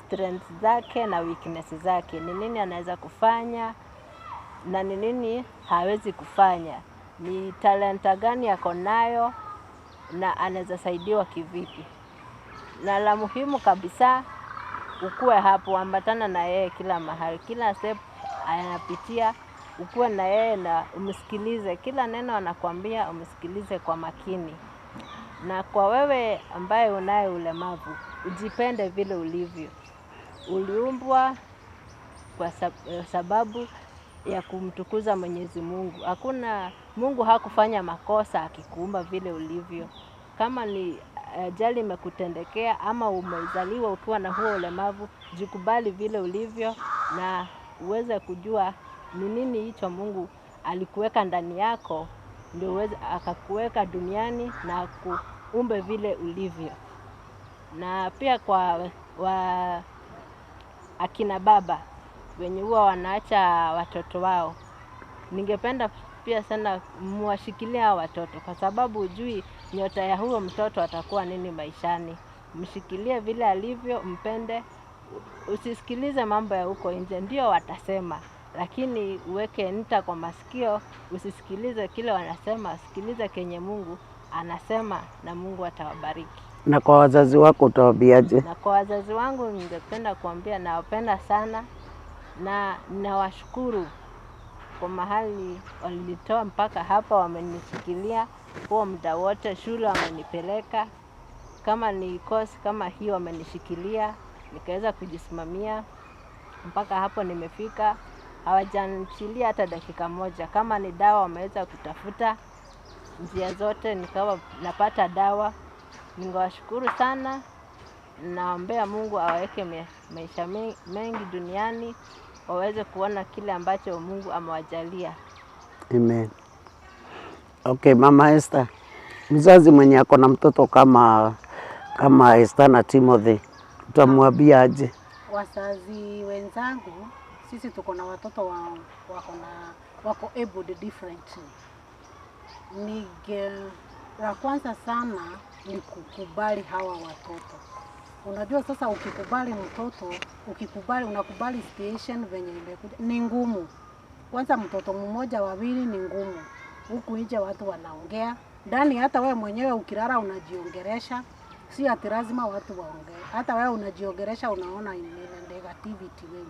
strength zake na weakness zake, ni nini anaweza kufanya na ni nini hawezi kufanya, ni talenta gani ako nayo na anaweza saidiwa kivipi. Na la muhimu kabisa, ukuwe hapo, ambatana na yeye kila mahali, kila step anapitia, ukuwe na yeye na umsikilize kila neno anakuambia, umsikilize kwa makini. Na kwa wewe ambaye unaye ulemavu, ujipende vile ulivyo. Uliumbwa kwa sababu ya kumtukuza Mwenyezi Mungu. Hakuna Mungu hakufanya makosa akikuumba vile ulivyo. Kama ni ajali imekutendekea ama umezaliwa ukiwa na huo ulemavu, jikubali vile ulivyo na uweze kujua ni nini hicho Mungu alikuweka ndani yako, ndio uweze akakuweka duniani na akuumbe vile ulivyo. Na pia kwa akina baba wenye huwa wanaacha watoto wao, ningependa pia sana muwashikilie hao watoto, kwa sababu hujui nyota ya huyo mtoto atakuwa nini maishani. Mshikilie vile alivyo, mpende, usisikilize mambo ya huko nje, ndio watasema, lakini uweke nta kwa masikio, usisikilize kile wanasema, sikiliza kenye Mungu anasema na Mungu atawabariki. Na kwa wazazi wako utawaambiaje? Na kwa wazazi wangu ningependa kuambia nawapenda sana na nawashukuru kwa mahali walinitoa mpaka hapa, wamenishikilia huo muda wote, shule wamenipeleka, kama ni course kama hii wamenishikilia, nikaweza kujisimamia. Mpaka hapo nimefika, hawajanichilia hata dakika moja. Kama ni dawa wameweza kutafuta njia zote, nikawa napata dawa. Ningewashukuru sana, naombea Mungu awaweke maisha mengi duniani, waweze kuona kile ambacho Mungu amewajalia. Amen. Okay, Mama Esther, mzazi mwenye ako na mtoto kama Esther na Timothy, utamwambia aje? Wazazi wenzangu, sisi tuko na watoto wako able differently. Nige la kwanza sana ni kukubali hawa watoto. Unajua sasa, ukikubali mtoto, ukikubali, unakubali situation venye imekuja, ni ngumu. Kwanza mtoto mmoja wawili ni ngumu. Huku nje watu wanaongea, ndani hata wewe mwenyewe ukilala unajiongeresha, si ati lazima watu waongee. Hata wewe unajiongeresha, unaona in a negativity way.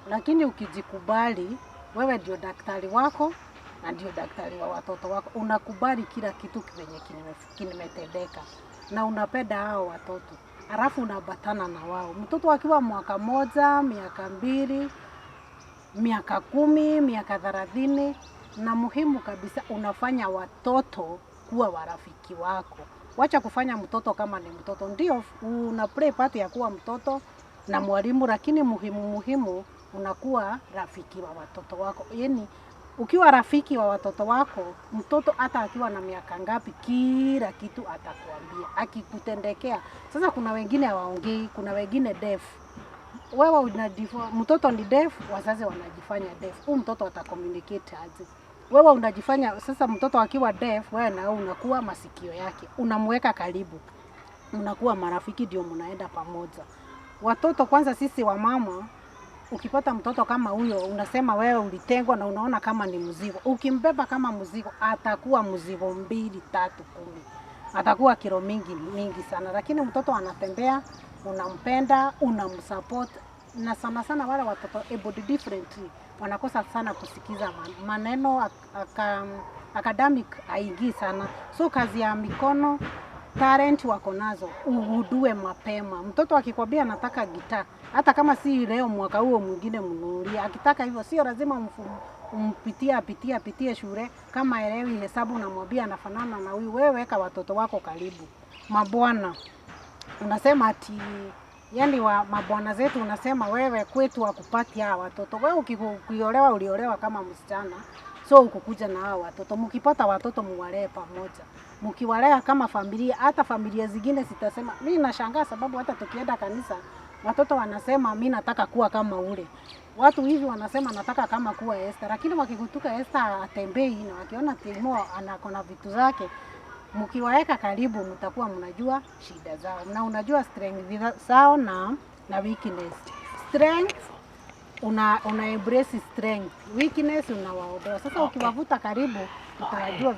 Lakini ukijikubali, wewe ndio daktari wako na ndio daktari wa watoto wako. Unakubali kila kitu venye kimetendeka na unapenda hao watoto, alafu unaambatana na wao. Mtoto akiwa mwaka moja, miaka 2, miaka 10, miaka 30, na muhimu kabisa, unafanya watoto kuwa warafiki wako. Wacha kufanya mtoto kama ni mtoto. Ndio una play part ya kuwa mtoto na mwalimu, lakini muhimu muhimu unakuwa rafiki wa watoto wako. Yani ukiwa rafiki wa watoto wako, mtoto hata akiwa na miaka ngapi, kila kitu atakuambia akikutendekea. Sasa kuna wengine hawaongei, kuna wengine deaf. Wewe mtoto ni deaf, wazazi wanajifanya deaf. Huyu mtoto atacommunicate aje? Wewe unajifanya sasa, mtoto akiwa deaf, wewe na wewe unakuwa masikio yake, unamweka karibu, unakuwa marafiki, ndio mnaenda pamoja. Watoto kwanza, sisi wamama, ukipata mtoto kama huyo, unasema wewe ulitengwa na unaona kama ni mzigo. Ukimbeba kama mzigo, atakuwa mzigo mbili, tatu, 10, atakuwa kilo mingi mingi sana. Lakini mtoto anatembea, unampenda, unamsupport, na sana sana wale watoto able differently wanakosa sana kusikiza maneno academic haingii sana, so kazi ya mikono talent wako nazo, ugundue mapema. Mtoto akikwambia anataka gitaa, hata kama si leo, mwaka huo mwingine mnunulie. Akitaka hivyo, sio lazima umpitie apitie apitie shule. Kama elewi hesabu, unamwambia anafanana na huyu. Wewe weka watoto wako karibu. Mabwana, unasema ati yani wa mabwana zetu, unasema wewe kwetu hakupati hawa watoto. Wewe ukiolewa uliolewa kama msichana, so ukukuja na hawa watoto. Mkipata watoto muwalee pamoja, mkiwalea kama familia, hata familia zingine zitasema. Mimi nashangaa sababu hata tukienda kanisa watoto wanasema mi nataka kuwa kama ule. Watu hivi wanasema nataka kama kuwa Esther, lakini wakikutuka Esther atembei na wakiona Timo anakona vitu zake, mkiwaeka karibu mtakuwa mnajua shida zao na unajua strength zao na weakness. Strength una embrace strength, weakness unawaondoa. Sasa ukiwavuta karibu utajua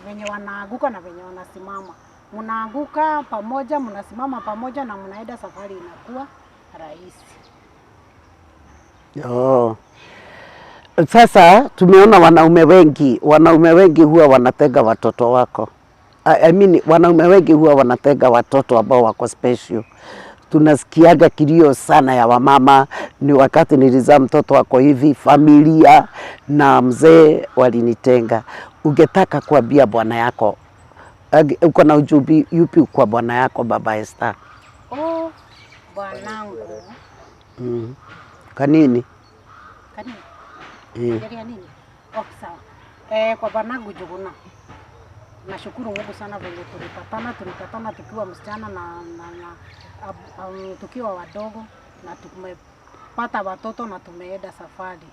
venye wanaanguka na venye wanasimama. Mnaanguka pamoja, mnasimama pamoja na mnaenda safari inakuwa rahisi. Oh. Sasa tumeona wanaume wengi huwa wanatega watoto wako. I mean, wanaume wengi huwa wanatega watoto ambao wako special. Tunasikiaga kilio sana ya wamama, ni wakati nilizaa mtoto wako hivi, familia na mzee walinitenga. Ungetaka kuambia bwana yako, uko na ujumbe yupi kwa bwana yako, Baba Esther? Oh, bwanangu. Kwa nini? Kanini? Eh. Ongelea nini? Oh, sawa. Kwa bwanangu Njuguna, nashukuru Mungu sana venye tulipatana tukiwa msichana na tukiwa wadogo na tumepata watoto na tumeenda safari.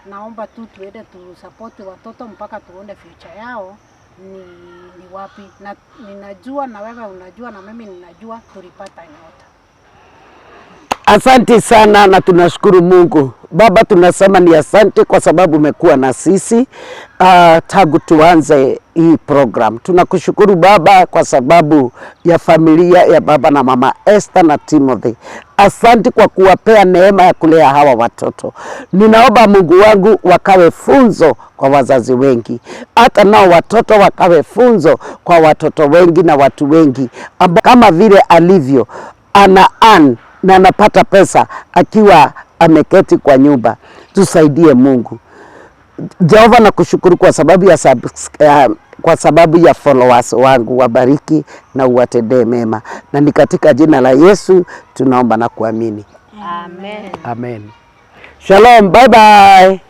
Naomba tu tuende tusapoti watoto mpaka tuone future yao ni wapi, na ninajua na wewe unajua na mimi ninajua tulipata nyota. Asante sana na tunashukuru Mungu. Baba, tunasema ni asante kwa sababu umekuwa na sisi tangu tuanze hii program. Tunakushukuru Baba kwa sababu ya familia ya baba na mama Esther na Timothy. Asante kwa kuwapea neema ya kulea hawa watoto. Ninaomba Mungu wangu wakawe funzo kwa wazazi wengi, hata nao watoto wakawe funzo kwa watoto wengi na watu wengi kama vile alivyo ana earn na anapata pesa akiwa ameketi kwa nyumba. Tusaidie Mungu. Jehova, nakushukuru kwa sababu ya followers wangu, wabariki na uwatendee mema, na ni katika jina la Yesu tunaomba na kuamini. Amen. Amen. Shalom, bye bye.